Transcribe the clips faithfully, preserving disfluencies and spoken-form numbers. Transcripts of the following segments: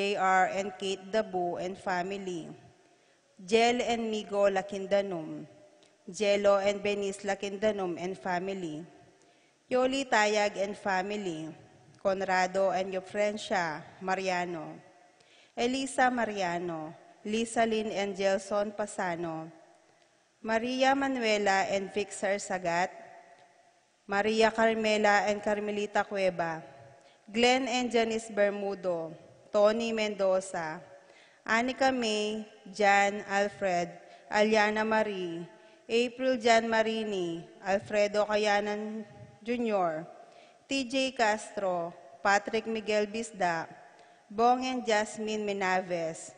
J R and Kate Dabu and family, Jel and Migo Lakindanum, Jelo and Benice Lakindanum and family, Yoli Tayag and family, Conrado and Eufrencia Mariano, Elisa Mariano, Lisa Lynn and Gelson Pasano, Maria Manuela and Fixer Sagat, Maria Carmela and Carmelita Cueva, Glenn and Janice Bermudo, Tony Mendoza, Anika May, Jan, Alfred, Aliana Marie, April Jan Marini, Alfredo Kayanan Junior, T J Castro, Patrick Miguel Bisda, Bong and Jasmine Menaves,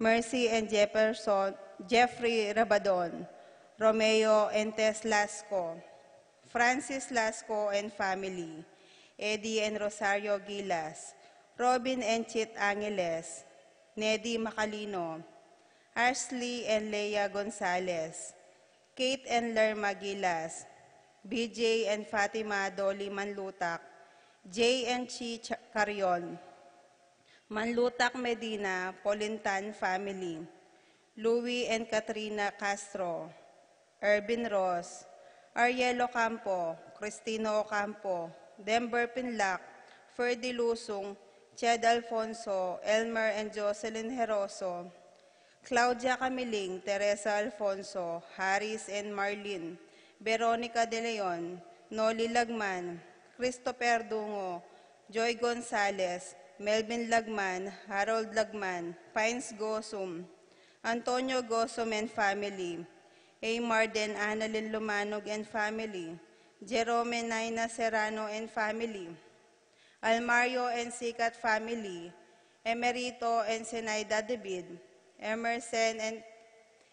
Mercy and Jefferson, Jeffrey Rabadon, Romeo and Tess Lasco, Francis Lasco and family, Eddie and Rosario Gilas, Robin and Chit Angeles, Nedi Macalino, Ashley and Leia Gonzalez, Kate and Lerma Gilas, B J and Fatima Dolly Manlutak, Jay and Chi Ch- Carion, Manlutak Medina, Polintan family, Louie and Katrina Castro, Ervin Ross, Ariel Ocampo, Cristino Ocampo, Denver Pinlac, Ferdy Lusung, Ched Alfonso, Elmer and Jocelyn Heroso, Claudia Camiling, Teresa Alfonso, Haris and Marlene, Veronica De Leon, Noli Lagman, Christopher Dungo, Joy Gonzalez, Melvin Lagman, Harold Lagman, Pines Gosum, Antonio Gosum and family, A. Marden, Annalyn Lumanog and family, Jerome and Nina Serrano and family, Almario and Sikat family, Emerito and Zenaida David, Emerson and,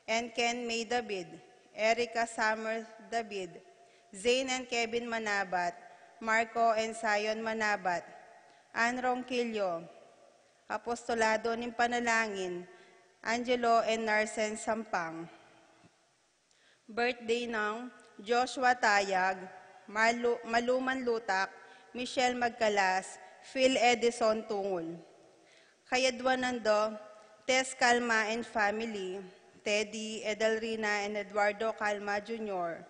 and Ken May David, Erica Summer David, Zane and Kevin Manabat, Marco and Zion Manabat, Ann Ronquillo, Apostolado ning Panalangin, Angelo and Narsen Sampang. Birthday ng Joshua Tayag, Malu- Maluman Lutak, Michelle Magkalas, Phil Edison Tungul. Kayadwanan do, Tess Calma and family, Teddy, Edelrina and Eduardo Calma Junior,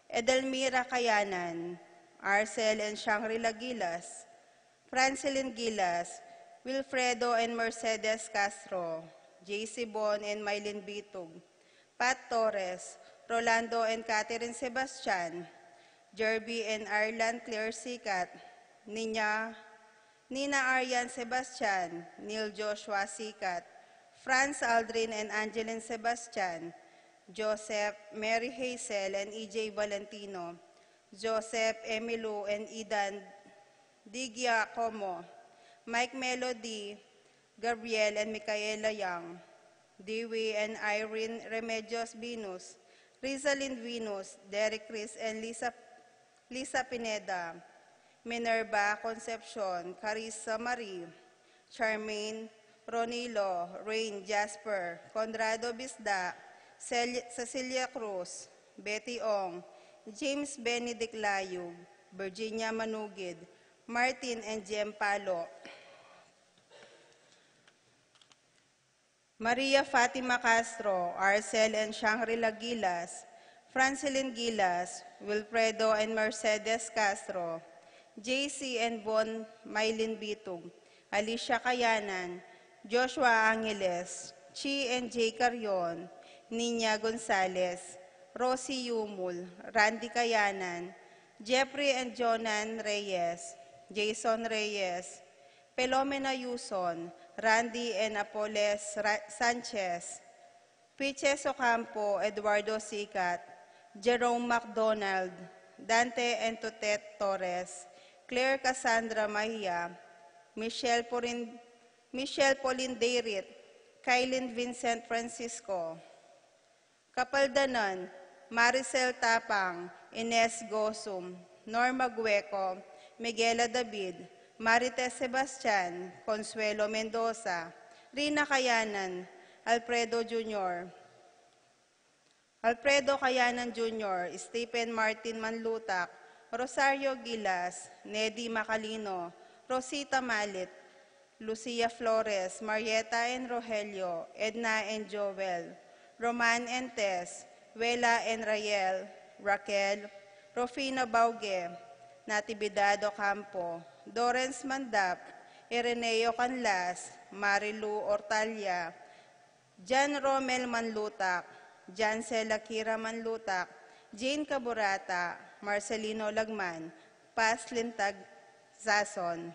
Edelmira Kayanan, Arcel and Shangri-La Gilas, Francelin Gilas, Wilfredo and Mercedes Castro, J C Bon and Mylene Bitug, Pat Torres, Rolando and Catherine Sebastian, Jerby and Arlan Claire Sikat, Nina, Nina Arian Sebastian, Neil Joshua Sikat, Franz Aldrin and Angeline Sebastian, Joseph, Mary Hazel and E J Valentino, Joseph, Emilu and Idan Di Giacomo, Mike Melody, Gabriel and Micaela Young, Dewey and Irene Remedios Venus, Rizalin Venus, Derek Chris and Lisa, Lisa Pineda, Minerva Concepcion, Carissa Marie, Charmaine, Ronilo, Rain, Jasper, Conrado Bisda, Cel- Cecilia Cruz, Betty Ong, James Benedict Layug, Virginia Manugid, Martin and Jem Palo, Maria Fatima Castro, Arcel and Shangri-La Gilas, Francelin Gilas, Wilfredo and Mercedes Castro, J C and Von Mylene Bitug, Alicia Kayanan, Joshua Angeles, Chi and Jay Carion, Nina Gonzalez, Rosie Yumul, Randy Kayanan, Jeffrey and Jonan Reyes, Jason Reyes, Pelomena Yuson, Randy and Apoles Ra- Sanchez, Piches Ocampo, Eduardo Sicat, Jerome MacDonald, Dante and Totet Torres, Claire Cassandra Mahia, Michelle Porin- Michelle Pauline Dayrit, Kylin Vincent Francisco, Kapaldanan, Maricel Tapang, Ines Gosum, Norma Gueco, Miguela David, Marites Sebastian, Consuelo Mendoza, Rina Kayanan, Alfredo Junior, Alfredo Kayanan Junior, Stephen Martin Manlutak, Rosario Gilas, Nedi Macalino, Rosita Malit, Lucia Flores, Marieta and Rogelio, Edna and Joel, Roman and Tess, Wela and Rael, Raquel, Rufino Bauge, Natividad Ocampo, Dorens Mandap, Ireneo Canlas, Marilu Ortalia, Jan Romel Manlutak, Jan Sela Kira Manlutak, Jane Caburata, Marcelino Lagman, Paz Lintag Sason.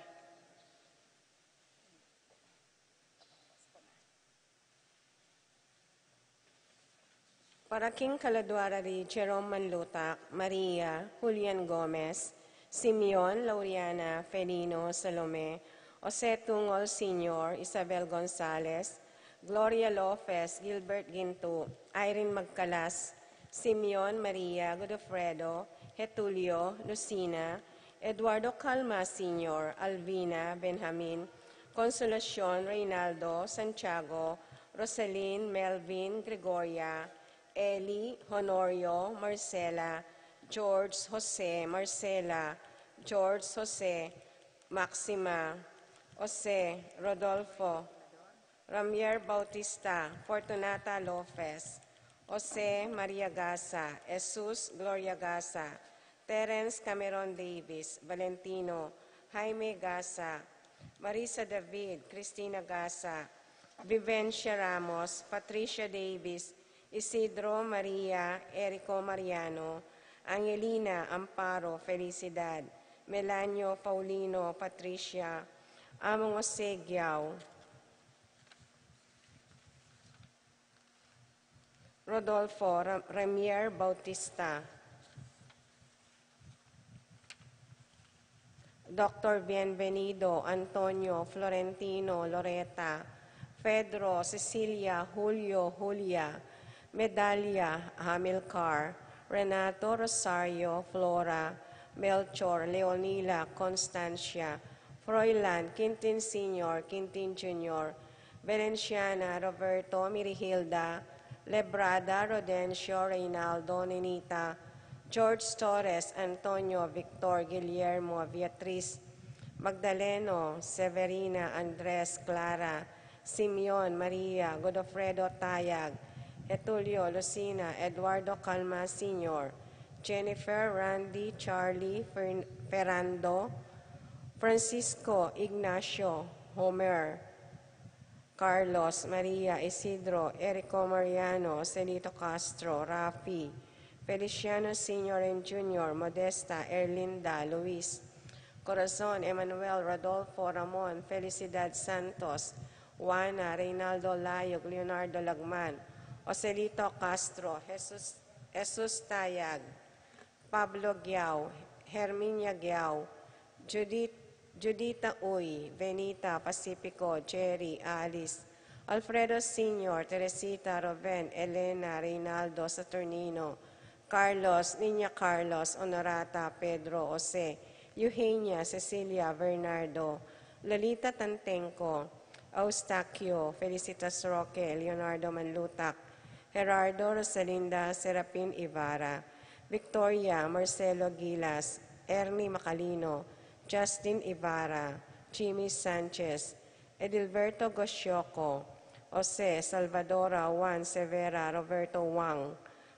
Para king kaladua ra ri Jerome Manlutak, Maria, Julian Gomez, Simeon, Lauriana, Felino, Salome, Jose Tungol Senior, Isabel Gonzalez, Gloria Lopez, Gilbert Gintu, Irene Magcalas, Simeon, Maria, Godofredo, Getulio, Lucina, Eduardo Calma Senior, Alvina, Benjamin, Consolacion, Reynaldo, Santiago, Rosalyn, Melvin, Gregoria, Eli, Honorio, Marcela, George, Jose, Marcela, George, Jose, Maxima, Jose, Rodolfo, Ramier Bautista, Fortunata Lopez, Jose Maria Gasa, Jesus Gloria Gasa, Terence Cameron Davis, Valentino, Jaime Gasa, Marisa David, Cristina Gasa, Vivencia Ramos, Patricia Davis, Isidro Maria, Erico Mariano, Angelina Amparo Felicidad, Melanio Paulino, Patricia, Among Jose Giao, Rodolfo Ra-, Ramier Bautista, Doctor Bienvenido, Antonio, Florentino, Loreta, Pedro, Cecilia, Julio, Julia, Medalia, Hamilcar, Renato, Rosario, Flora, Melchor, Leonila, Constancia, Froilan, Quintin Senior, Quintin Junior, Valenciana, Roberto, Mirihilda, Lebrada, Rodencio, Reynaldo, Ninita, George Torres, Antonio, Victor, Guillermo, Beatriz, Magdaleno, Severina, Andres, Clara, Simeon, Maria, Godofredo Tayag, Getulio, Lucina, Eduardo Calma Senior, Jennifer, Randy, Charlie, Fern-, Ferrando, Francisco, Ignacio, Homer, Carlos, Maria, Isidro, Erico Mariano, Celito Castro, Rafi, Feliciano Senior and Junior, Modesta, Erlinda, Luis, Corazon, Emmanuel, Rodolfo, Ramon, Felicidad Santos, Juana, Reynaldo Layog, Leonardo Lagman, Joselito Castro, Jesus, Jesus Tayag, Pablo Giao, Herminia Giao, Judith, Judita Uy, Venita, Pacifico, Jerry, Alice, Alfredo Senior, Teresita, Roben, Elena, Reynaldo, Saturnino, Carlos, Niña Carlos, Honorata, Pedro, Jose, Eugenia, Cecilia, Bernardo, Lolita Tantenco, Eustaquio, Felicitas Roque, Leonardo Manlutak, Gerardo, Rosalinda, Serapin Ibarra, Victoria, Marcelo Gilas, Ernie Macalino, Justin Ibarra, Jimmy Sanchez, Edilberto Gosioco, Jose, Salvadora, Juan Severa, Roberto Wang,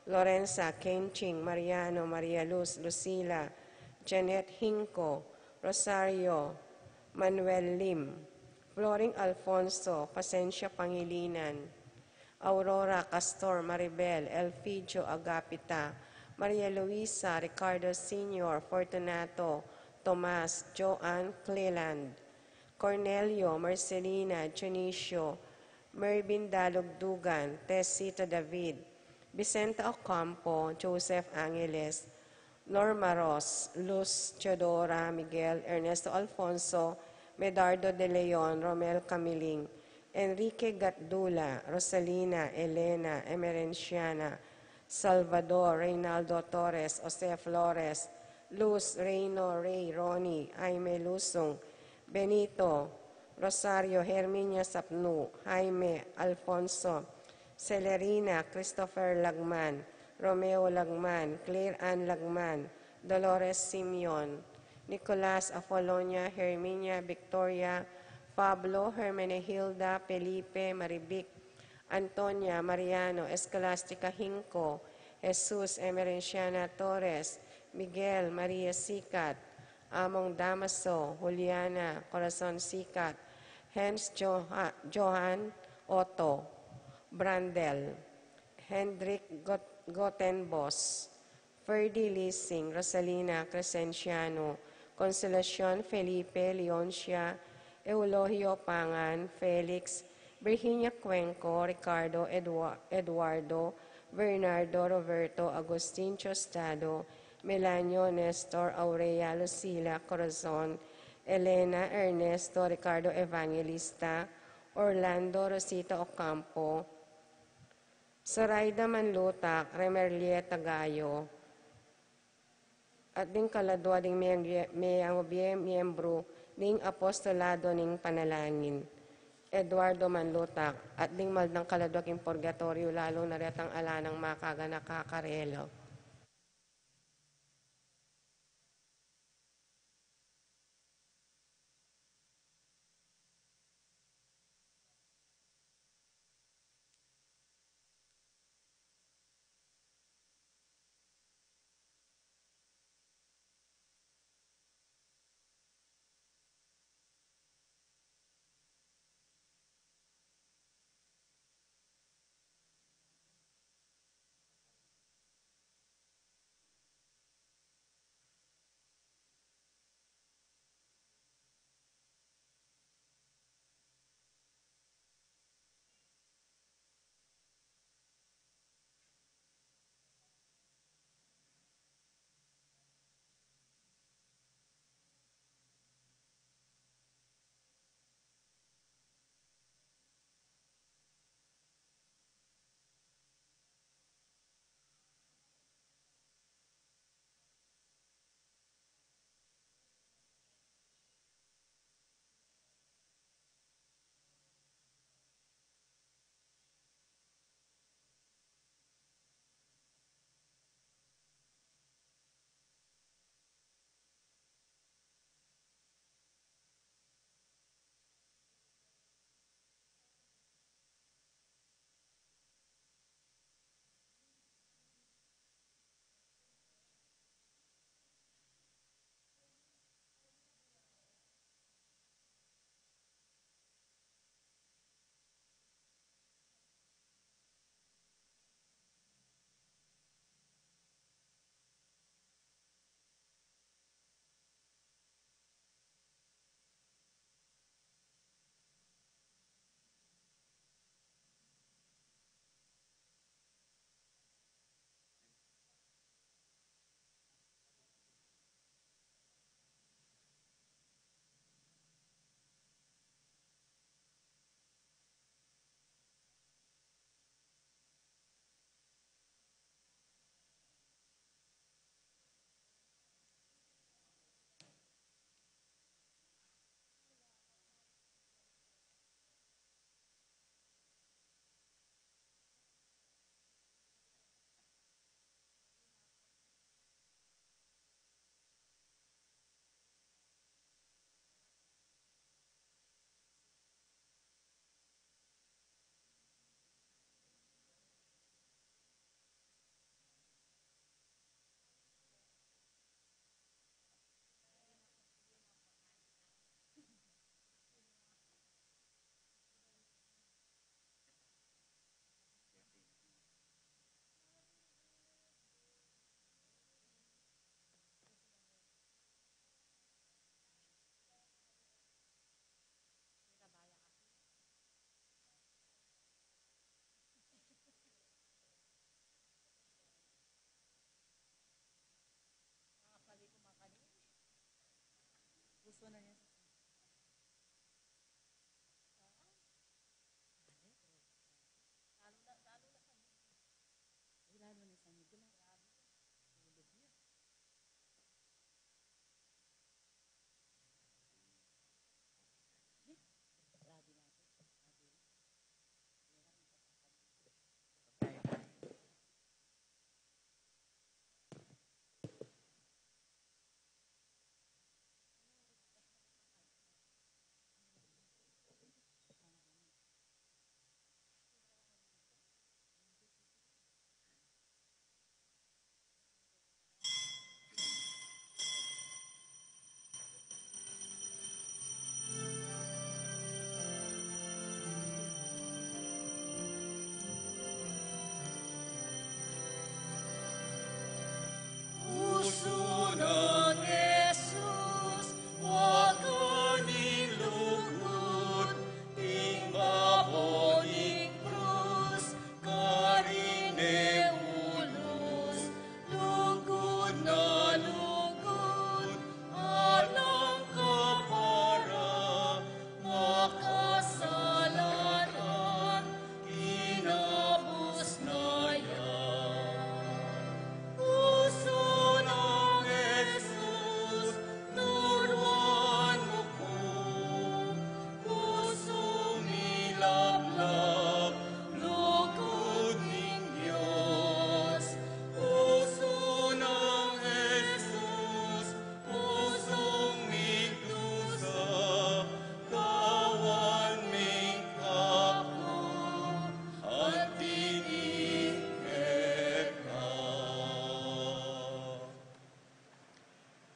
Lorenza, Kenching, Mariano, Maria Luz, Lucila, Janet Hinco, Rosario, Manuel Lim, Floring Alfonso, Pasensia Pangilinan, Aurora, Castor, Maribel, Elfidio, Agapita, Maria Luisa, Ricardo Senior, Fortunato, Tomas, Joan, Cleland, Cornelio, Marcelina, Dionisio, Mervin Dalugdugan, Tessita David, Vicenta Ocampo, Joseph Angeles, Norma Ros, Luz Teodora, Miguel, Ernesto Alfonso, Medardo de Leon, Romel Camiling, Enrique Gatdula, Rosalina, Elena, Emerenciana, Salvador, Reynaldo Torres, Jose Flores, Luz, Reino, Rey, Ronnie, Jaime Lusung, Benito, Rosario, Herminia Sapnu, Jaime, Alfonso, Celerina, Christopher Lagman, Romeo Lagman, Claire Ann Lagman, Dolores Simeon, Nicolas, Apolonia, Herminia, Victoria, Pablo, Hermenegilda, Felipe, Marivic, Antonia, Mariano, Escolastica Hinco, Jesus, Emerenciana Torres, Miguel, Maria Sicat, Among Damaso, Juliana, Corazon Sicat, Hans Joha-, Johan, Otto, Brandel, Hendrik Got-, Gotenbos, Ferdy Lising, Rosalina Crescenciano, Consolacion Felipe, Leoncia, Eulogio Pangan, Felix, Virginia Cuenco, Ricardo Edua-, Eduardo, Bernardo Roberto, Agustin Chostado, Melanio Nestor, Aurea Lucila Corazon, Elena Ernesto, Ricardo Evangelista, Orlando Rosita Ocampo, Zoraida Manlutak, Remerlie Tagayo, at ding kaladua ding mie-, mie-, mie-, miyembru ning Apostolado ning Panalangin, Eduardo Manlutak, at ding maldang kaladua king purgatoryo, lalu na retang ala nang makaganaka karela.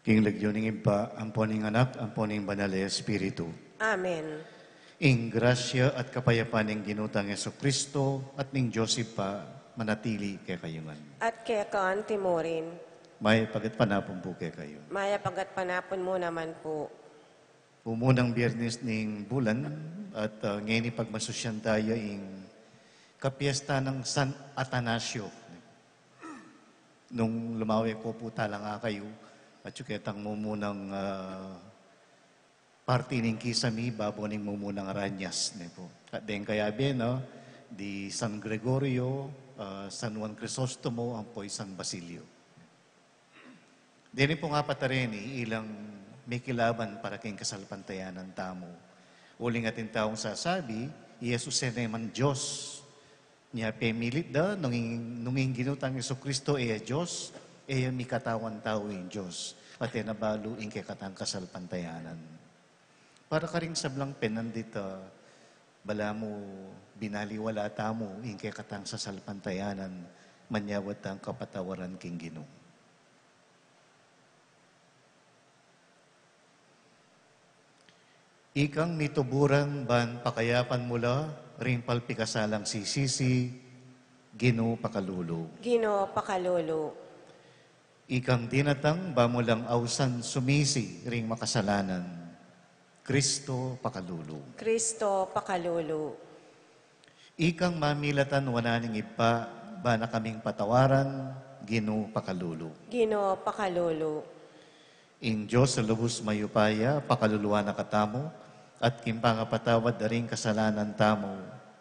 King lagyu ning Ibpa, ampo ning Anak, ampo ning Banal a Espiritu. Amen. Ing grasya at kapayapan ning Ginu tang Jesucristo at ning Dios Ibpa, manatili kekayu ngan. At keka anti mu rin. Mayap a gatpanapun pu kekayu. Mayap a gatpanapun mu naman pu. Mumunang Biyernes ning bulan at, ah, ngeni pagmasusyan taya ing kapiyesta nang San Atanasio. Nung lumawe ko pu talang akayu, atyu ketang mumunang, ah, parti ning kisami babo ning mumunang Aranyas, ne pu. At deng kayabe, no, di San Gregorio, ah, San Juan Crisostomo, ampo i San Basilio. Deni pung apat a reni, ilang mekilaban para king kasalpantayanan tamu. Uling atin taung sasabi, i Jesus e naman Dios. Nya pemilit da, nung ing, nung ing Ginu tang Jesucristo e ya Dios, e ya mikatawan tau ing Dios. At e na balu ing kekatang kasalpantayanan. Para karing sablang penandit, ah, balamu binaliwala tamu ing kekatang sasalpantayanan, manyawad tang kapatawaran king Ginu. Ikang mituburan ban pakayapan mu la ring palpikasalang sisisi, Ginu pakalulu. Ginu pakalulu. Ikang dinatang ba mu lang ausan sumisi ring makasalanan, Kristo pakalulu. Kristo pakalulu. Ikang mamilatan wanan ning Ibpa ba na kaming patawaran, Ginu pakalulu. Ginu pakalulu. Ing Dios a lubus mayupaya pakaluluan na katamu, at king pangapatawad da ring kasalanan tamu,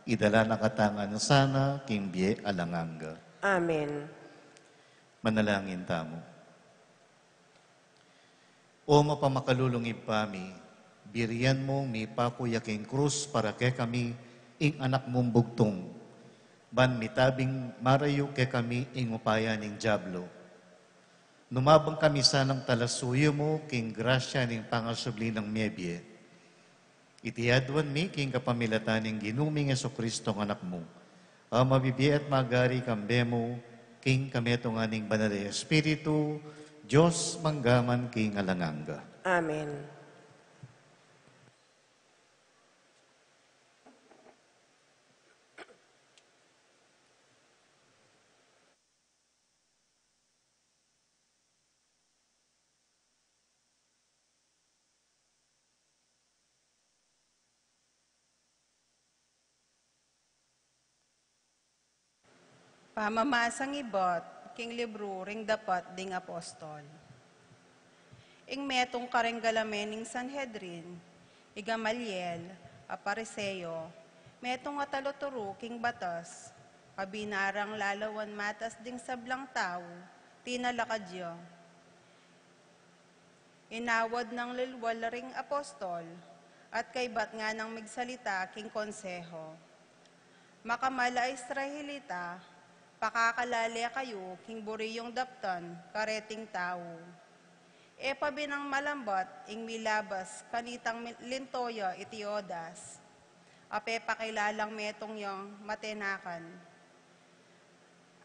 idala na katamu ngan sana king bie alang angga. Amen. Manalangin tamu. O mapamakalulung Ibpa mi, birian mung mipaku ya king krus para kekami ing Anak mung bugtung, ban mitabing marayu kekami ing upaya ning Diablo. Numabang kami sanang talasuyu mu king grasya ning pangasubli nang mebie. Iti aduan mi king kapamilatan ning Ginu ming Jesucristo a Anak mu, a mabibie at magari kambe mu, king kametungan ning Banal a Espiritu, Dios mangga man king alang angga. Amen. Pamamasang ibat king libru ring Dapat ding Apostol. Ing metung kareng galamen ning Sanhedrin, i Gamaliel, a Pariseo, metung a taluturu king batas, a binarang lalawan matas ding sablang tau, tinalakad ya. Inawad nang lulwal ring apostol, at kaybat nganang migsalita king konseho. Makamal a Israelita, pakakalale kayu king buri yung daptan kareting tau. E pa binang malambat ing milabas kanitang mi-, linto ya iti Judas, a pepakilalang metung yang matenakan.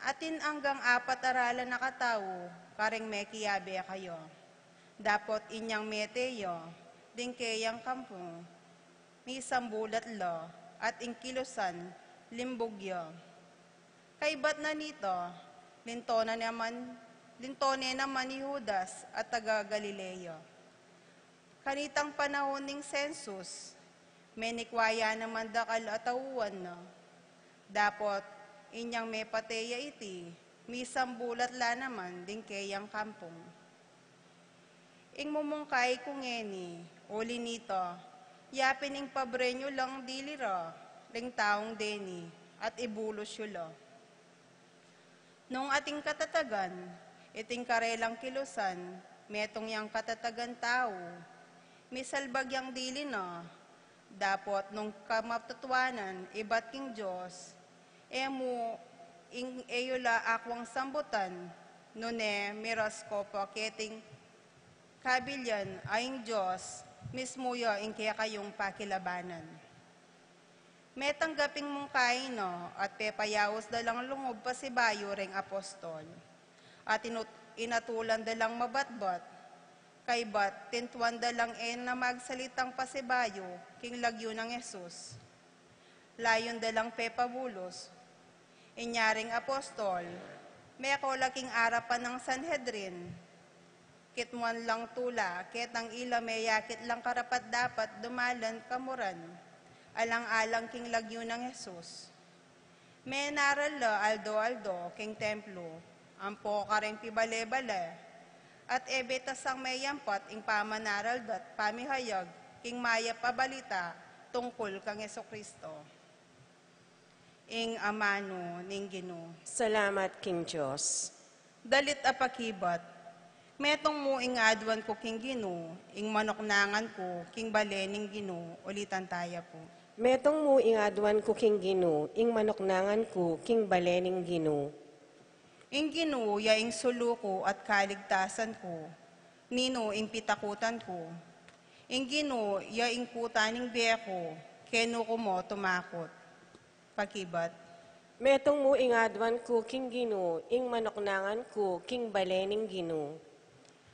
Atin anggang apat a ralan a katau kareng mekiabe kaya. Dapot inyang mete ya ding keyang kampung, misambulat la, at ing kilusan limbug ya. Kaybat na nita, linto na naman, linto ne naman i Judas a taga Galilea. Kanitang panahun ning sensus, menikwa ya naman dakal a tauan na. Dapot inyang mepate ya iti, misambulat la naman ding keyang kampung. Ing mumungkay ku ngeni, uli nita, yapin ing pabren yu lang dili ra ring taung deni, at ibulus yu la. Nung ating katatagan, iting karelang kilusan, metung yang katatagan tau, misalbag yang dili na, dapot nung kamatutuanan ibat king Dios, e mu ing e yu la akwang sambutan, nune miras ko pa keting kabilyan a ing Dios mismu ya ing kekayung pakilabanan. Metanggap ing mungkahi na at pepayaus da lang lungub pasibayu reng apostol. At inut-, inatulan da lang mabatbat. Kaybat, tintuan da lang e na magsalitang pasibayu king lagyu nang Jesus. Layun da lang pepabulus. Inya ring apostol, meko la king arapan nang Sanhedrin. Kitmuan lang tula, ketang ila meyakit lang karapat-dapat dumalan kamuran, alang-alang king lagyu nang Jesus. Menaral la aldo-aldo king templo, ampo karing pibale-bale, at e betasang meyampat ing pamanaral da't pamihayag king mayap a balita tungkul kang Jesucristo. Ing amanu ning Ginu. Salamat king Dios. Dalit a pakibat. Metung mu ing aduan ku king Ginu, ing manuknangan ku king bale ning Ginu, ulitan taya pu. Metung mu ing aduan ku king Ginu, ing manuknangan ku king bale ning Ginu. Ing Ginu ya ing sulu ku at kaligtasan ku, ninu ing pitakutan ku? Ing Ginu ya ing kuta ning bie ku, kenu ku mu tumakut? Pakibat. Metung mu ing aduan ku king Ginu, ing manuknangan ku king bale ning Ginu.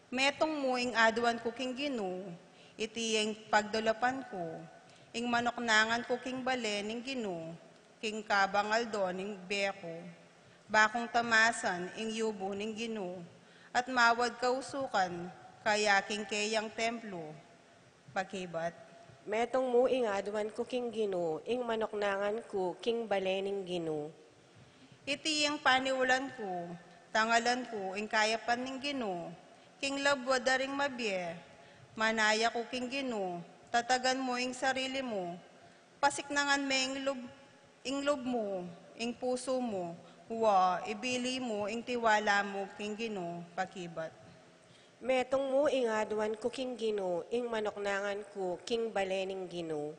Metung mu ing aduan ku king Ginu, iti ing pagdulapan ku, ing manuknangan ku king bale ning Ginu, king kabang aldo ning bie ku. Ba kung tamasan ing yubu ning Ginu, at mawad kausukan kaya king keyang templo. Pakibat. Metung mu ing aduan ku king Ginu, ing manuknangan ku king bale ning Ginu. Iti ing paniulan ku, tangalan ku ing kayapan ning Ginu, king labwa da ring mabie. Manaya ku king Ginu, tatagan mu ing sarili mu, pasiknangan me ing lub, ing lub mu, ing pusu mu, wa, ibili mu ing tiwala mu king Ginu. Pakibat. Metung mu ing aduan ku king Ginu, ing manuknangan ku king bale ning Ginu.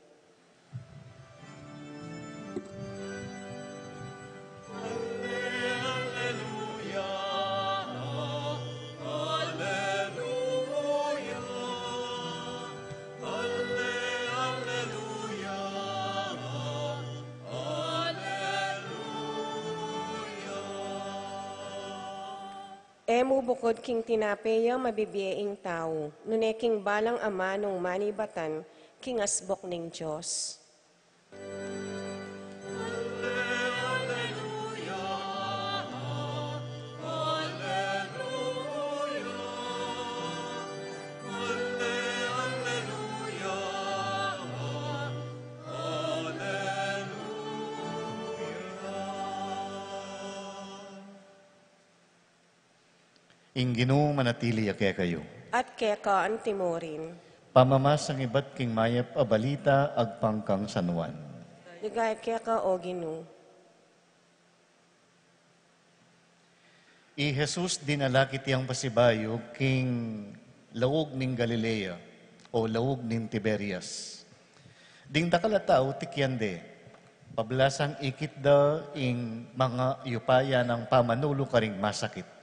E mu bukud king tinape ya mabibie ing tau, nune king balang amanung manibatan king asbuk ning Dios. Ing Ginu manatili ya kekayu. At keka antimurin. Pamamasang ibat king mayap a balita agpang kang San Juan. Ligaya keka, O Ginu. I Jesus dinala kiti yang pasibayu king laug ning Galilea o laug ning Tiberias. Ding dakal a tau tikian de, pablasang ikit da ing manga yupaya nang pamanulu karing masakit.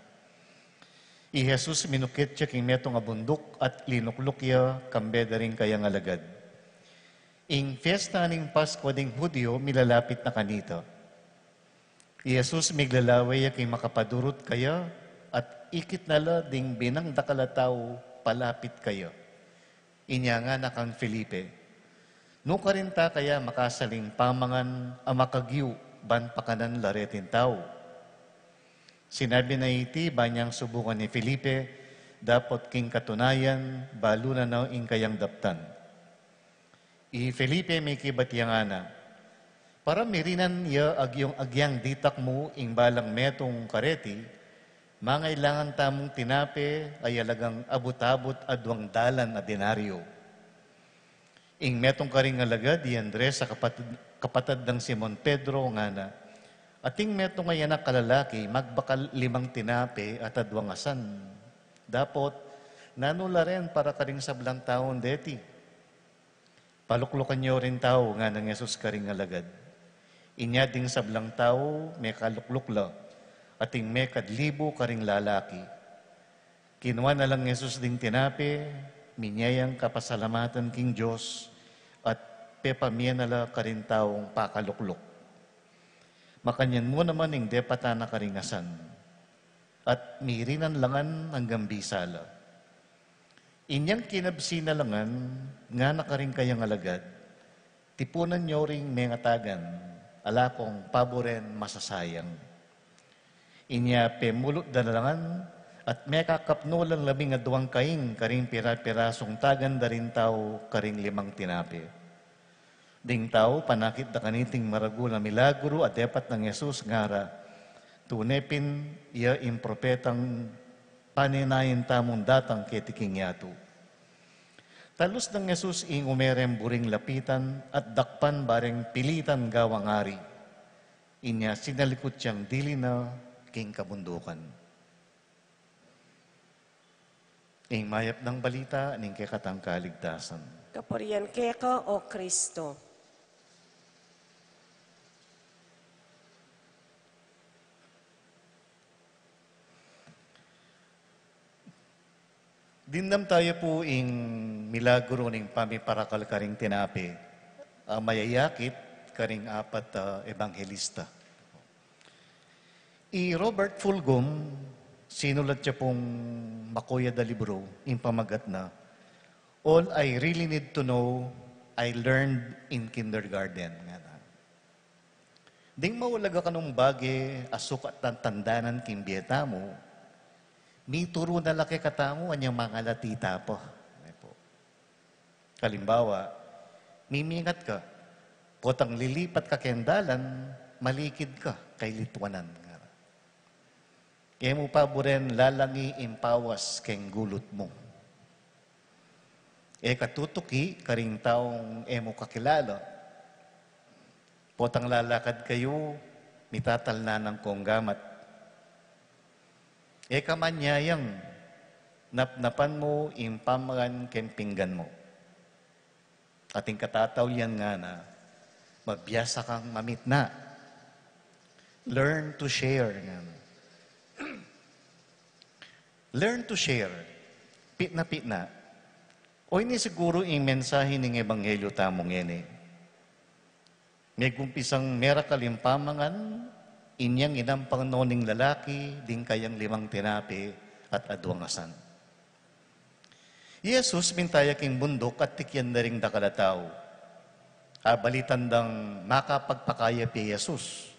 I Jesus minukit ya king metung a bunduk at linukluk ya kambe da ring kayang alagad. Ing fiesta ning Paskua ding Judio milalapit na kanita. I Jesus miglalawe ya king makapadurut kaya, at ikit na la ding binang dakal a tau palapit kaya. Inya ngana kang Felipe, "Nukarin ta kaya makasaling pamangan a makagyu ban pakanan la reting tau?" Sinabi na iti ban yang subukan i Felipe, dapot king katunayan, balu na no ing kayang daptan. I Felipe mikibat ya ngana, "Para mirinan ya agyung agyang ditak mu ing balang metung kareti, mangailangan tamung tinape a alagang abut-abut aduang dalan a denaryo." Ing metung karing alagad, i Andres a kapatad, kapatad nang Simon Pedro, ngana, "Ating metung a anak a lalaki magbakal limang tinape at aduang asan. Dapot, nanu la ren para karing sablang taung deti?" "Paluklukan yu ring tau," ngana nang Jesus karing alagad. Inya ding sablang tau mekalukluk la, ating mekad libu karing lalaki. Kinua na lang Jesus ding tinape, minie yang kapasalamatan king Dios, at pepamie na la karing taung pakalukluk. Makanyan mu naman ing depatan na karing asan, at mirinan la ngan anggang bisa la. Inyang kinabsi na la ngan, ngana karing kayang alagad, tipunan yu ring mengatagan, ala kong paburen masasayang. Inya pemulut da na la ngan, at mekakapnu lang labing aduang kaing karing pira-pirasung tagan da ring tau karing limang tinape. Ding tau panakit da kaniting maragul a milagru a depat nang Jesus, ngara, tune pin iya ing propetang paninayan tamung datang keti king yatu. Talus nang Jesus ing ume reng buring lapitan at dakpan ba reng pilitan gawang ari. Inya sinalikut yang dili na king kabundukan. Ing mayap nang balita ning kekatang kaligtasan. Kapurian keka, O Kristo. Dimdam tayu pu ing milagru ning pamiparakal karing tinape, a mayayakit karing apat a ebanghelista. I Robert Fulghum, sinulat ya pung makuyad a libru, ing pamagat na, "All I Really Need to Know, I Learned in Kindergarten," ngana. Ding maulaga kanung bage a sukat tandanan king bie tamu, mituru na la kekatamu anyang mangalati ta pa. Alimbawa, mimingat ka, potang lilipat ka keng dalan, malikid ka, kailitwanan, ngara. E mu paburen lalangi ing pawas keng gulut mu. E ka tutuki karing taung e mu kakilala. Potang lalakad kayu, mitatalnan kang gamat. E ka manyayang, napnapan mu ing pamangan keng pinggan mu. At ing katataulian ngana, mabiasa kang mamitna. Learn to share, ngana. Learn to share. Pitna-pitna. O ini siguru ing mensahe ning ebanghelyu tamu ngeni. Megumpisang merakal ing pamangan, inyang inampang no ning lalaki ding kayang limang tinape at aduang asan. I Jesus mintaya king bunduk at tikyan da ring dakal a tau. Abalitan dang makapagpakayap i Jesus.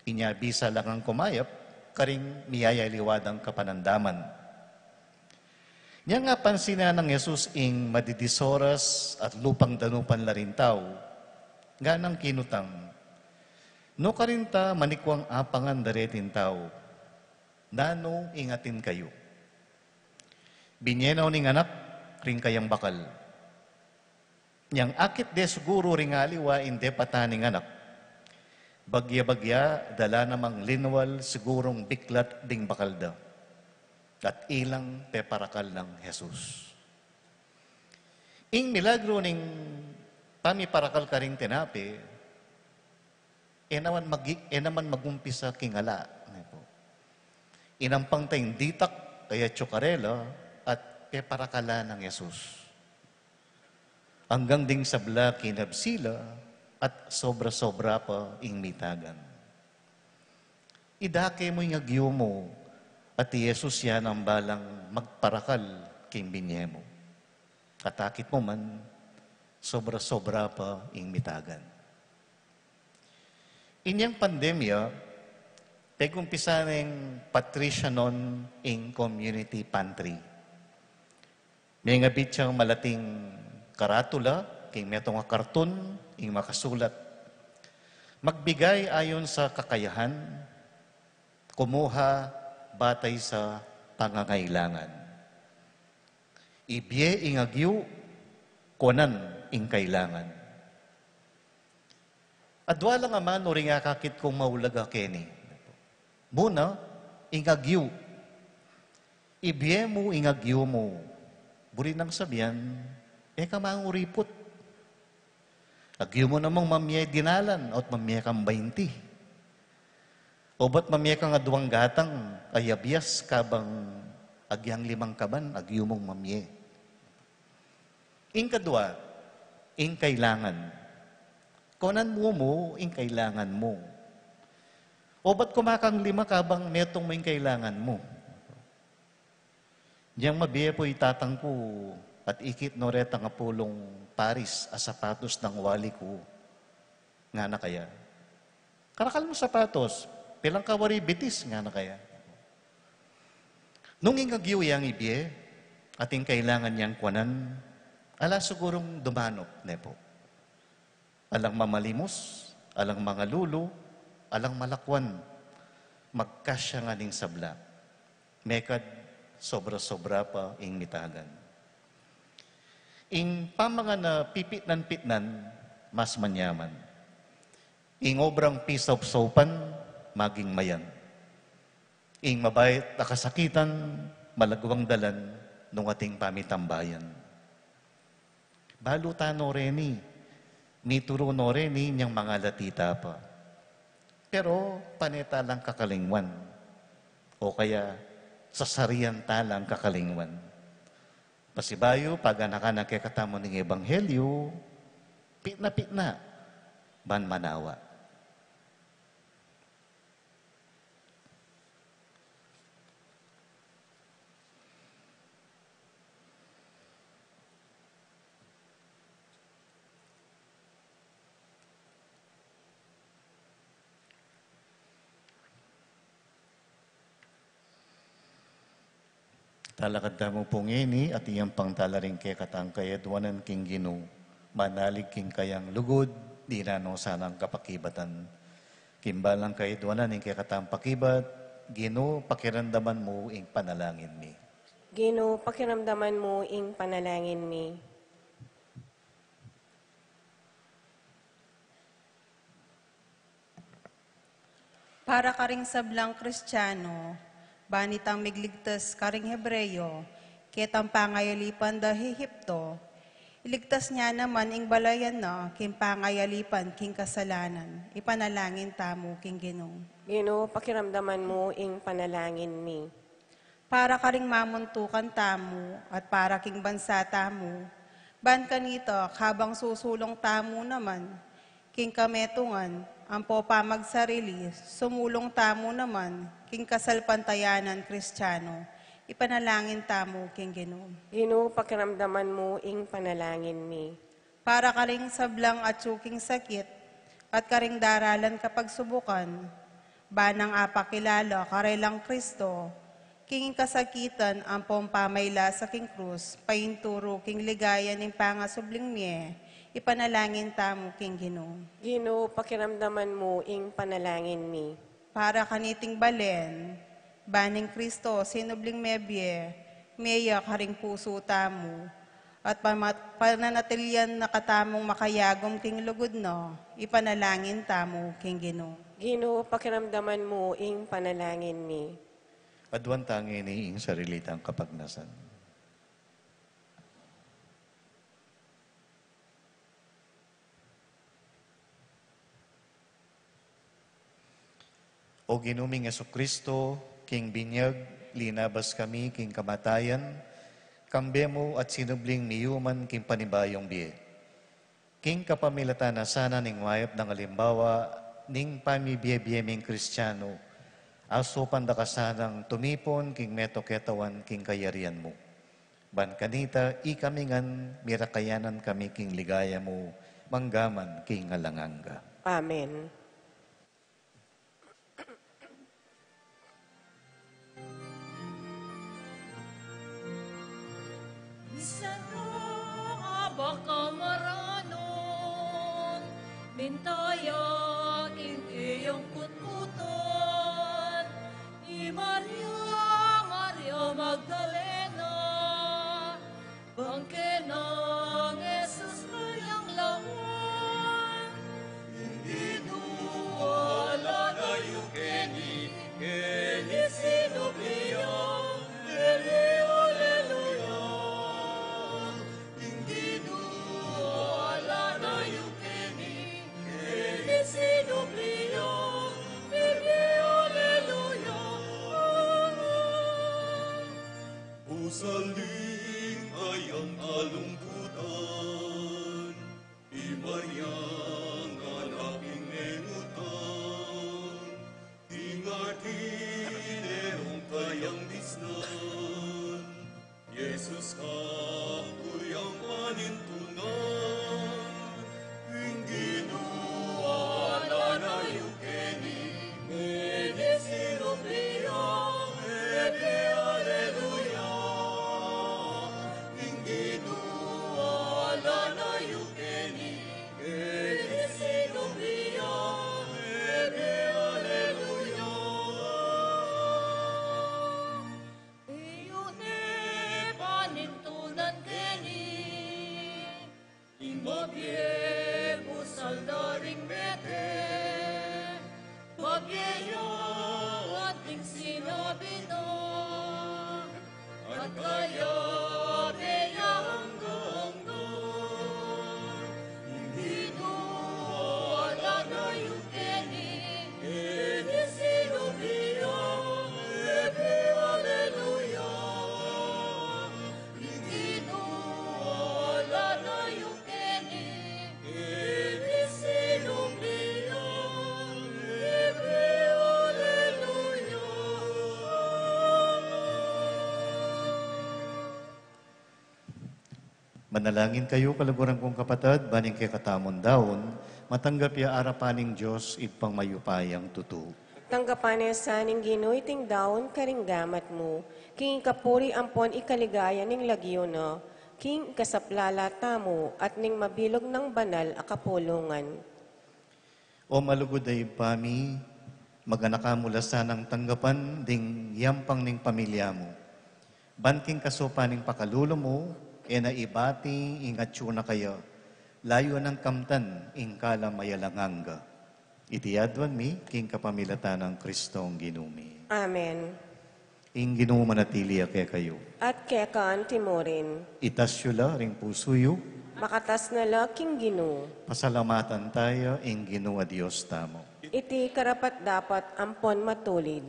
Inya bisa la ngang kumayap karing miyayaliwa dang kapanandaman. Nyang apansinan nang Jesus ing madidisoras at lupang danupan la ring tau, nganang kinutang, "Nu karin ta manikwang apangan da reting tau? Nanu ing atin kayu?" Binye na ning anak ring kayang bakal. Nyang akit de siguru ring aliwa ing depatan ning anak, bagya-bagya dala namang linwal sigurung biklat ding bakal da, at ilang peparakal nang Jesus. Ing milagru ning pamiparakal karing tinape, e naman magi-, e naman magumpisa king ala. Inampang da ing ditak, kaya tsukarela, at peparakalan nang Jesus. Anggang ding sabla kinabsi la, at sobra-sobra pa ing mitagan. Idake mu ing agyu mu, at i Jesus ya nang balang magparakal king binye mu. At akit mu man, sobra-sobra pa ing mitagan. Inyang pandemya, pegumpisa neng patricianon ing community pantry. Mengabit yang malating karatula, king metung a kartun, ing makasulat, "Magbigay ayon sa kakayahan, kumuha batay sa pangangailangan." Ibie ing agyu, kuanan ing kailangan. Adwa lang amanu ring akakit kung maulaga keni. Muna, ing agyu. Ibie mu ing agyu mu. Buri nang sabian, e ka manguriput. Agyu mu namang mamie dinalan, o't mamie kang bainti. Obat mamie kang aduang gatang a yabias kabang agyang limang kaban, agyu mung mamie. Ing kadwa, ing kailangan. Kuanan mu mu ing kailangan mu. Obat kumakang lima kabang metung mu ing kailangan mu. Diyang mabie pu i tatang ku at ikit no retang apulung paris a sapatos nang wali ku, ngana kaya. Karakal mung sapatos, pilan ka wari bitis, ngana kaya. Nung ing agyu yang ibie, ating kailangan yang kuanan, ala sigurung dumanup, ne pu. Alang mamalimus, alang mangalulu, alang malakwan, magkasya ngan ing sabla. Mekad sobra-sobra pa ing mitagan. Ing pamangan a pipitnan-pitnan, mas manyaman. Ing obrang pisaupsaupan, maging mayan. Ing mabait a kasakitan, malagwang dalan nung ating pamitambayan. Balu tano reni, mituru no reni nyang mangalati ta pa. Pero pane ta lang kakalingwan, o kaya sasarian ta lang kakalingwan. Pasibayu, paganakan na kekatamu ning ebanghelyu, pitna-pitna ban manawa. Talakad tamu pu ngeni at iyang pangtala ring kekatang kayadwanan king Ginu, manalig king kayang lugud, di na no sanang kapakibatan. King balang kayadwanan ing kekatang pakibat, Ginu, pakiramdaman mu ing panalangin mi. Ginu, pakiramdaman mu ing panalangin mi. Para karing sablang Kristiano, bani tang migligtas karing Hebreo, ketang pangayalipan da Ehipto, iligtas ne naman ing balayan na king pangayalipan king kasalanan. Ipanalangin tamu king Ginu. Ginu, pakiramdaman mu ing panalangin mi. Para karing mamuntukan tamu at para king bansa tamu, ban kanita kabang susulung tamu naman king kametungan ampo pamagsarili, sumulung tamu naman king kasalpantayanan Kristiano. Ipanalangin tamu king Ginu. Ginu, pakiramdaman mu ing panalangin mi. Para karing sablang atyu king sakit at karing daralan kapagsubukan, ban nang apakilala karelang Kristo king kasakitan ampong pamailasa king krus, painturu king ligaya ning pangasubling mie, ipanalangin tamu king Ginu. Ginu, pakiramdaman mu ing panalangin mi. Para kaniting balen, ban ning Kristo sinubling mebie, meya karing pusu tamu, at pama-, pananatilian na katamung makayagum king lugud na, ipanalangin tamu king Ginu. Ginu, pakiramdaman mu ing panalangin mi. Aduan ta ngeni ing sarili tang kapagnasan. O Ginu ming Jesucristo, king binyag, linabas kami king kamatayan, kambe mu at sinubling miyuman king panibayung bie. King kapamilatan na sana ning mayap nang alimbawa ning pamibie-bie ming Kristiano, asupan da ka sanang tumipun king meto ketawan king kayarian mu. Ban kanita, ikami ngan mirakayanan kami king ligaya mu, manggaman king alang angga. Amen. Sana a baka maranun, mintaya king iyang kutkutan, i Maria, Maria Magdalena, bang kena nang Jesus kayang lawan. Ing Ginu ala na yu keni, keni sinubli ya, aleluya. Ing Ginu ala na yu keni, keni sinubli ya, aleluya. Pusal ning kayang kalungkutan, i Maria ngan a pinengutan, king ardinerung kayang disnan, Jesus, kakuryang panintunan, ing Ginu ala na yu keni, ing Ginu ala na yu keni, ing Ginu ala na yu keni, ing Ginu ala na yu keni, ing Ginu ala na yu keni. Aleluya. Yu ne panintunan keni, ing mabie pusal da ring mete, mabie ya ating sinabi na, at kayabe ya angga-angga. Ing Ginu ala na yu keni, ing Ginu ala na yu keni, aleluya. Ing Ginu ala na yu keni, ing Ginu ala na yu keni, aleluya. Manalangin kayu, kaluguran kung kapatad, ban ing kekatamung daun matanggap ya arapan ning Dios Ibpang mayupayang tutu. Tanggapan na sa ning Ginu iting daun karing gamat mu, king ikapuri ampon ikaligaya ning lagyu na, king ikasaplala tamu at ning mabilug nang banal a kapulungan. O malugud a Ibpa mi, maganaka mu la sanang tanggapan ding yampang ning pamilya mu. Ban king kasaupan ning pakalulu mu, e na ibati ing atyu na kaya, layun nang kamtan ing kalam a alang angga. Iti aduan mi king kapamilatan nang Kristong Ginu mi. Amen. Ing Ginu manatili ya kekayu. At keka antimurin. Itas yu la ring pusu yu. Makatas na la king Ginu. Pasalamatan taya ing Ginu a Dios tamu. Iti karapat-dapat ampon matulid.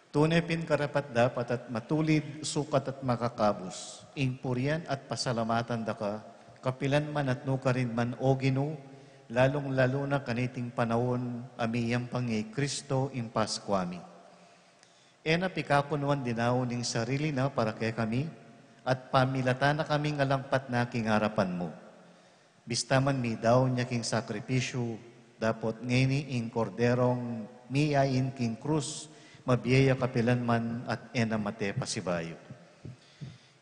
Tune pin karapat-dapat at matulid, sukat at makakabus, ing purian at pasalamatan da ka, kapilan man at nukarin man, o Ginu, lalung-lalu na kaniting panaun a miyampang i Kristo ing Paskua mi. E na pikakunuan dinaun ing sarili na para kekami, at pamilatan na kaming alangpat na king arapan mu. Bista man midaun ya king sakripisyu, dapot ngeni ing Korderong miyain king krus, mabie ya kapilan man at e na mate pasibayu.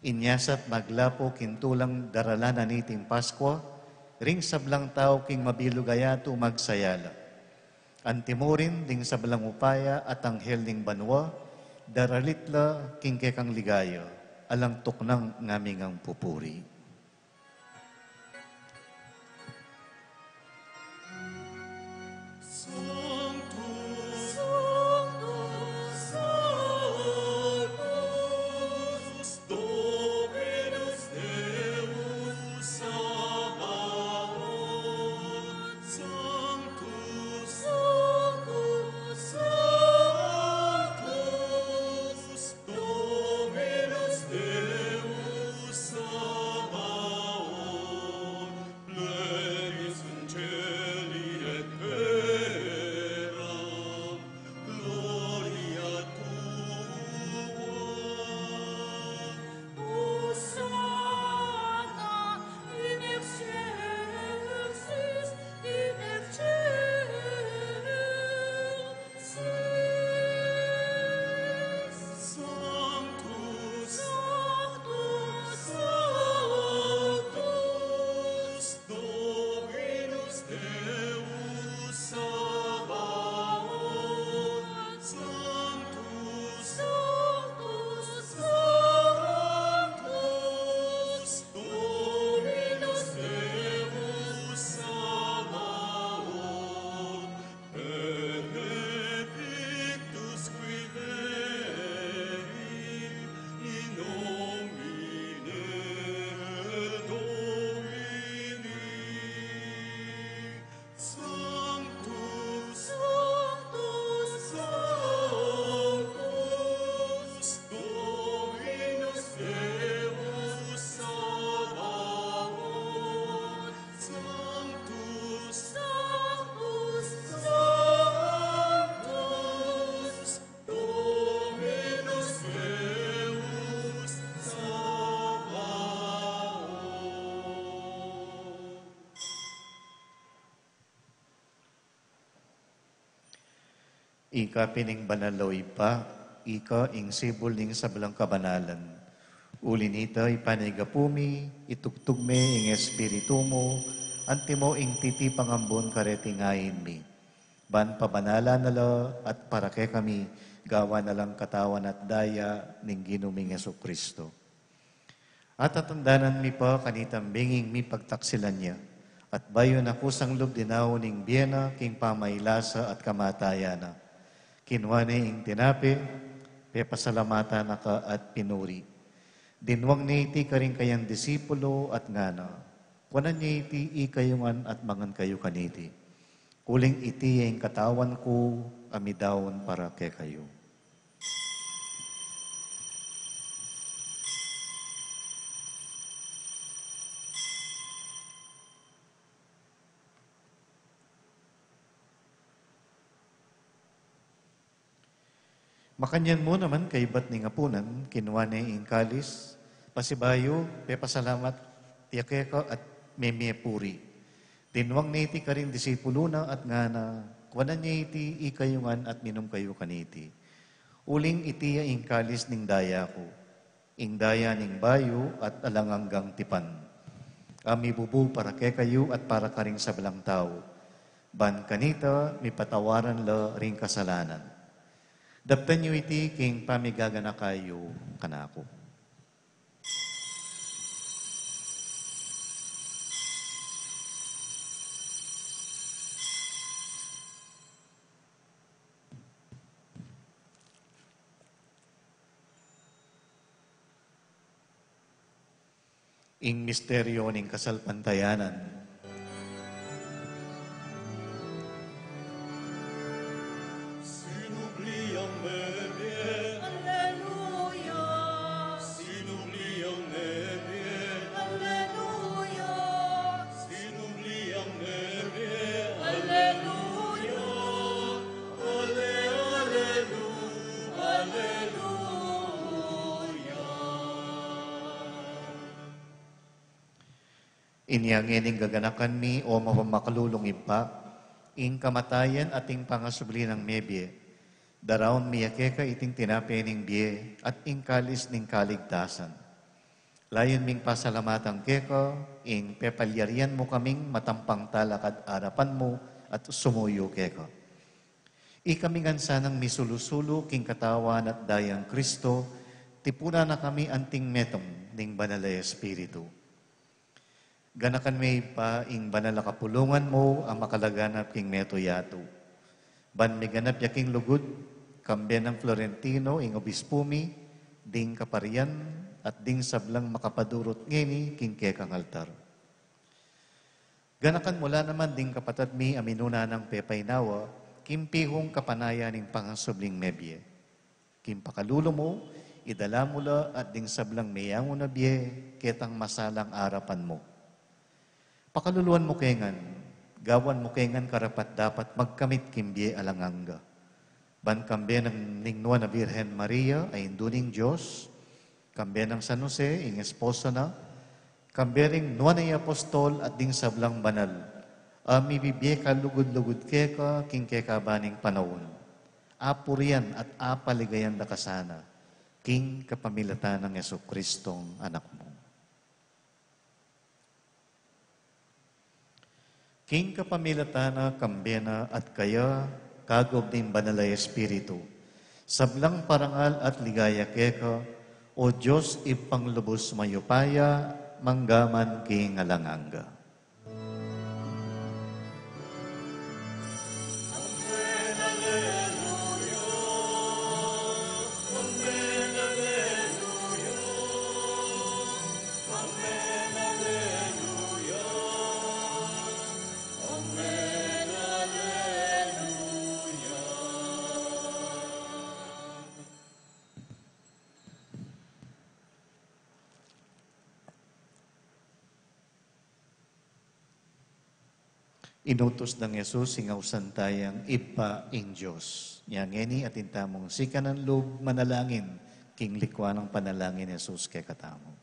Inya sa at maglapu king tulang daralan na niting Paskua, ring sablang tau king mabilug a yatu magsaya la. Antimurin ding sablang upaya at anghel ning banua, daralit la king kekang ligaya, alang tuknang ngaming pupuri. Ika pin ing banal, o Ibpa, ika ing sibul ning sablang kabanalan. Uli na nita, ipanyawad mu mi, itubud mu ing Espiritu mu, antimo ing titipang ambun kareting ain mi. Ban pabanalan na la at para kekami, gawan na lang katawan at daya ning Ginu ming Jesucristo. At atandanan mi pa kanitang binging mipagtaksilan ya, at bayu na kusang lub dinaun ing bie na king pamailasa at kamatayan na. Kinua ne ing tinape, pepasalamatan na ka at pinuri. Dinwang ne iti karing kayang disipulu at ngana, kuanan ye iti ikayu ngan at mangan kayu kaniti. Uling iti ya ing katawan ku a midaun para kekayu. Makanyan mu naman kaybat ning apunan, kinua ne ing kalis, pasibayu, pepasalamat ya keka at memie-puri. Dinwang ne iti karing disipulu na at ngana, kuanan ye iti ikayu ngan at minum kayu kaniti. Uling iti ya ing kalis ning daya ku, ing daya ning bayu at alang anggang tipan, a mibubu para kekayu at para karing sablang tau. Ban kanita, mipatawaran la ring kasalanan. Daptan yu iti king pamigaganaka yu kanaku. Ing misteryu ning kasalpantayanan. Sinubli yang mebie. Alleluia. Sinubli yang mebie. Alleluia. Sinubli yang mebie. Alleluia. Ale, alelu, aleluya. Inya ngening gaganakan mi, o mapamakalulung Ibpa, ing kamatayan at ing pangasubli nang mebie, daraun mi ya keka iting tinape ning bie at ing kalis ning kaligtasan. Layun ming pasalamatan keka ing pepalyarian mu kaming matampang talakad arapan mu at sumuyu keka. Ikami ngan sanang misulu-sulu king katawan at dayang Kristo, tipunan na kami anting metung ning Banal a Espiritu. Ganakan me Ibpa ing banal a kapulungan mu a makalaganap king metung yatu. Ban miganap ya king lugud, kambe nang Florentino ing obispu mi, ding kaparian, at ding sablang makapadurut ngeni king kekang altar. Ganakan mu la naman ding kapatad mi a minuna nang pepaynawa, king pihung kapanayan ning pangasubling mebie. King pakalulu mu, idala mu la at ding sablang meyangu na bie, ketang masalang arapan mu. Pakaluluan mu ke ngan, gawan mu ke ngan karapat-dapat magkamit king bie alang angga. Ban kambe nang ning Nuan a Virgen Maria, a Indu ning Dios, kambe nang San Jose, ing esposo na, kambe ring Nuan a Apostol at ding sablang banal, a mibibie kalugud-lugud keka king kekaban ning panaun. Apurian at apaligayan da ka sana, king kapamilatan nang Jesucristong Anak mu. King kapamilatan na, kambe na at kaya, kagub ning Banal a Espiritu, sablang parangal at ligaya keka, o Dios Ibpang lubus mayupaya, mangga man king alang angga. Inutus nang Jesus ing ausan taya nang Ibpa ing Dios. Nya ngeni atin tamung sikanan lub manalangin, king likwa nang panalangin nang Jesus kekatamu.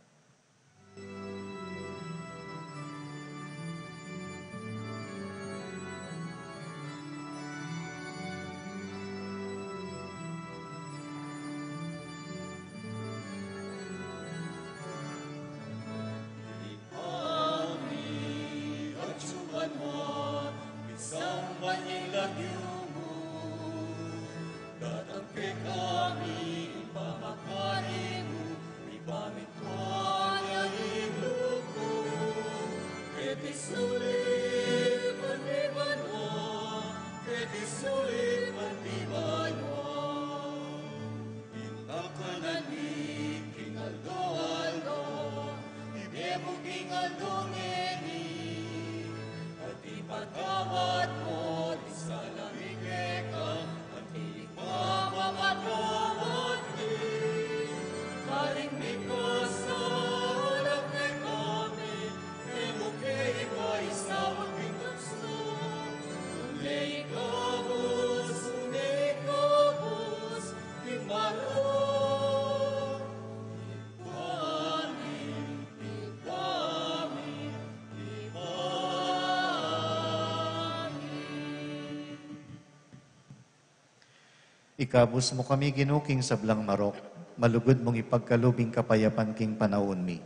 Ikabus mu kami, Ginu, king sablang marok, malugud mung ipagkalub ing kapayapan king panaun mi.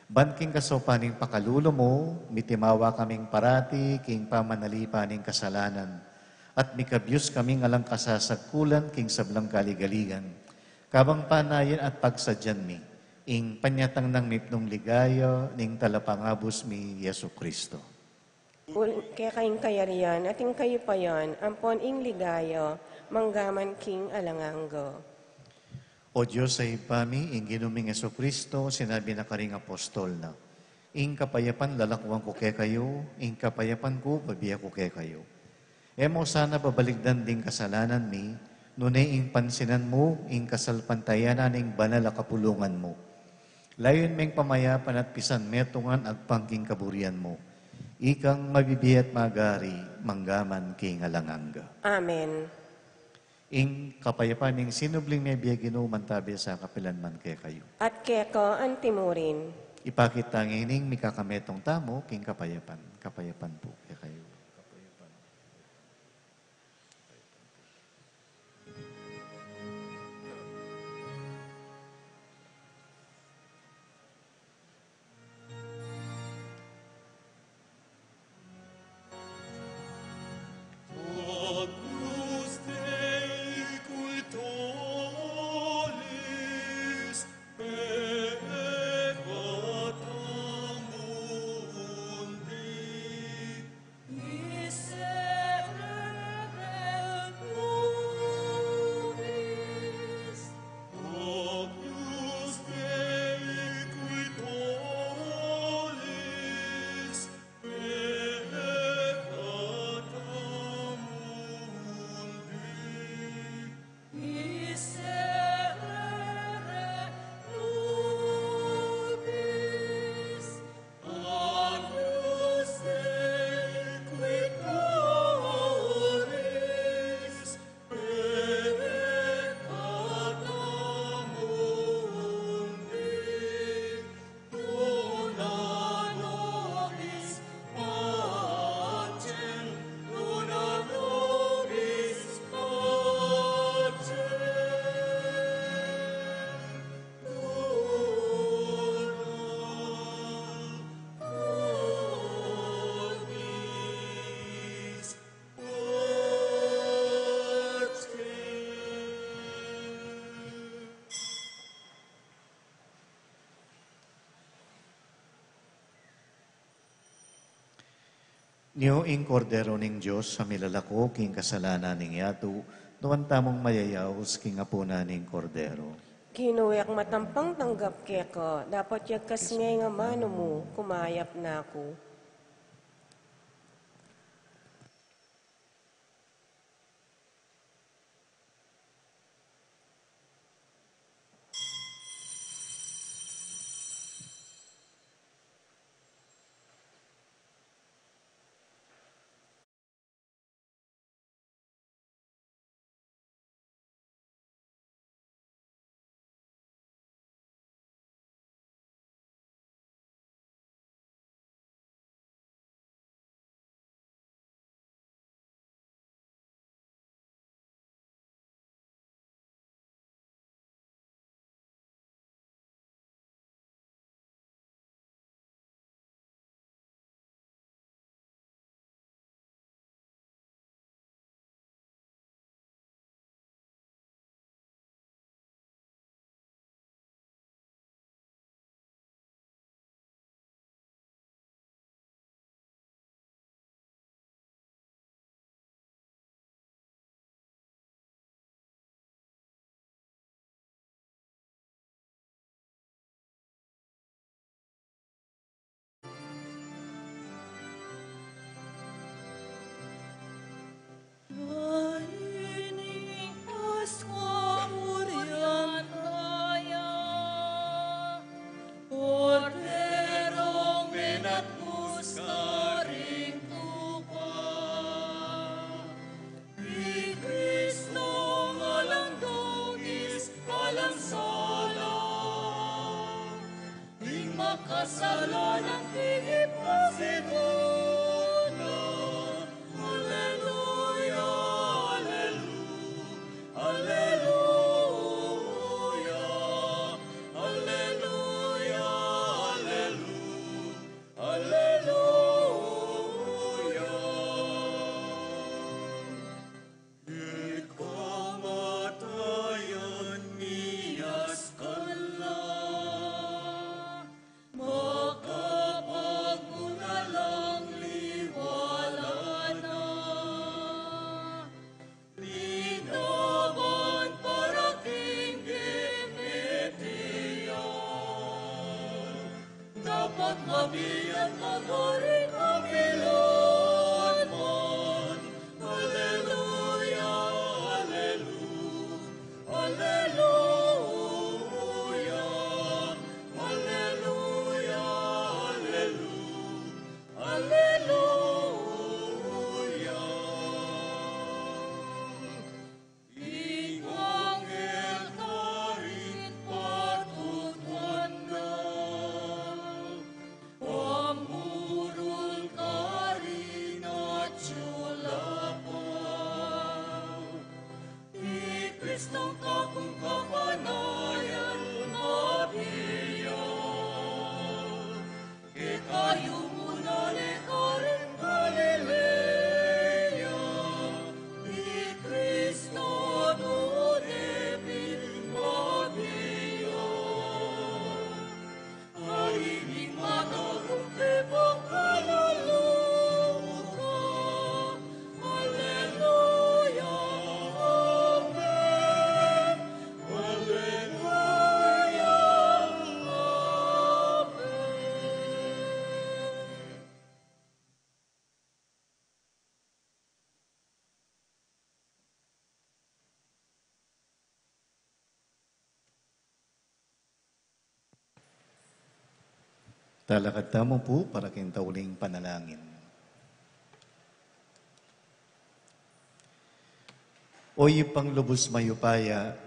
Ban king kasaupan ning pakalulu mu, mitimawa kaming parati king pamanalipan ning kasalanan, at mikabyus kaming alang kasasagkulan king sablang kaligaligan, kabang panayan at pagsadyan mi ing panyatang nang mipnung ligaya ning Talapangabus mi, Jesucristo. Ul-, keka ing kayarian at ing kayupayan, ampon ing ligaya, mangga man king alang angga. O Dios a Ibpa mi, ing Ginu ming Jesucristo, sinabi na karing apostol na, "Ing kapayapan lalakwan ku kekayu, ing kapayapan ku bibie ku kekayu." E mu sana babaligdan ding kasalanan mi, nune ing pansinan mu ing kasalpantayanan ning banal a kapulungan mu. Layun meng pamayapan at pisan metungan agpang king kaburian mu. Ikang mabibie at magari, mangga man king alang angga. Amen. Ing kapayapan ning sinubling mebie, Ginu, mantabi sa kapilan man kekayu. At keka antimurin. Ipakit ta ngening mikakametung tamu king kapayapan. Kapayapan pu kekayu. Kapayapan. Nio ing Kordero ning Dios, a milalako king kasalanan ning yatu, nuan tamung mayayaus king apunan ning Kordero. Ginu, e ku matampang tanggap keka, dapot yagkas nge ing amanu mu, kumayap na ku. Korderong menatbus karing tupa. I Kristo alang dugis, alang sala, ing makasalanan king ipasigun na. Aleluya, aleluya, aleluya. Mabian na karin kapilan man. Alleluia, alleluia, alleluia, alleluia, alleluia, alleluia. Ing anghel karin patutuan na, pamurul karin atyu la pa. I Kristong kakung kapanayan mabie ya. Kekayu mu nale karin Galilea, i Kristo nu de pin mabie ya. Kayni matagumpay pang kalulu ka. Alleluia, amen. Alleluia, amen. Talakad tamu pu para king tauling panalangin. O Ibpang lubus mayupaya,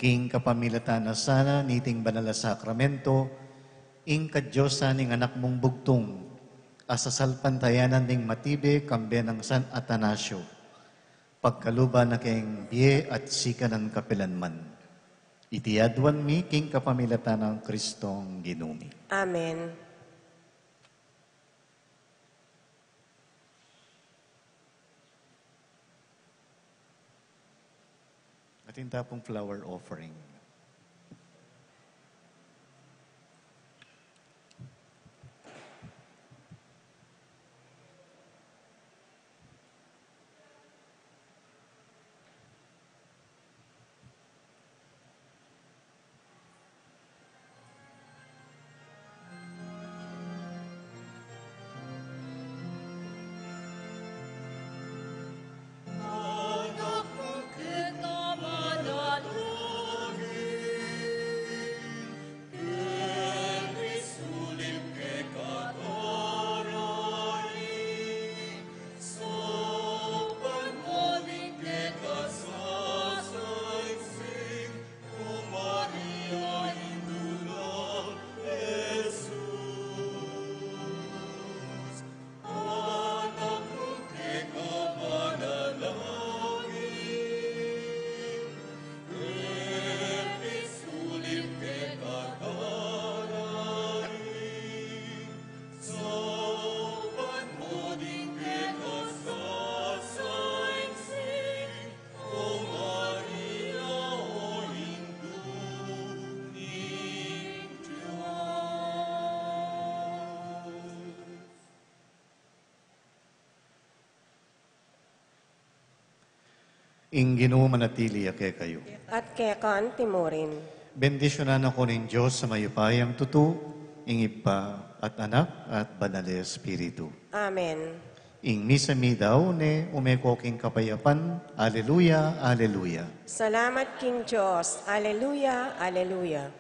king kapamilatan na sana niting banal a sakramento, ing kadiosan ning Anak mung bugtung, a sasalpantayanan ning matibe kambe nang San Atanasio, pagkaluban na keng bie at sikanan kapilanman. Iti aduan mi king kapamilatan nang Kristong Ginu mi. Amen. Atin ta pung flower offering. Ing Ginu manatili ya kekayu. At keka naman murin. Bendisyunan na kayu ning Dios a mayupayang tutu, ing Ibpa, at Anak, at Banal a Espiritu. Amen. Ing misa mi dau ne, ume ko king kapayapan. Aleluya, aleluya. Salamat king Dios. Aleluya, aleluya.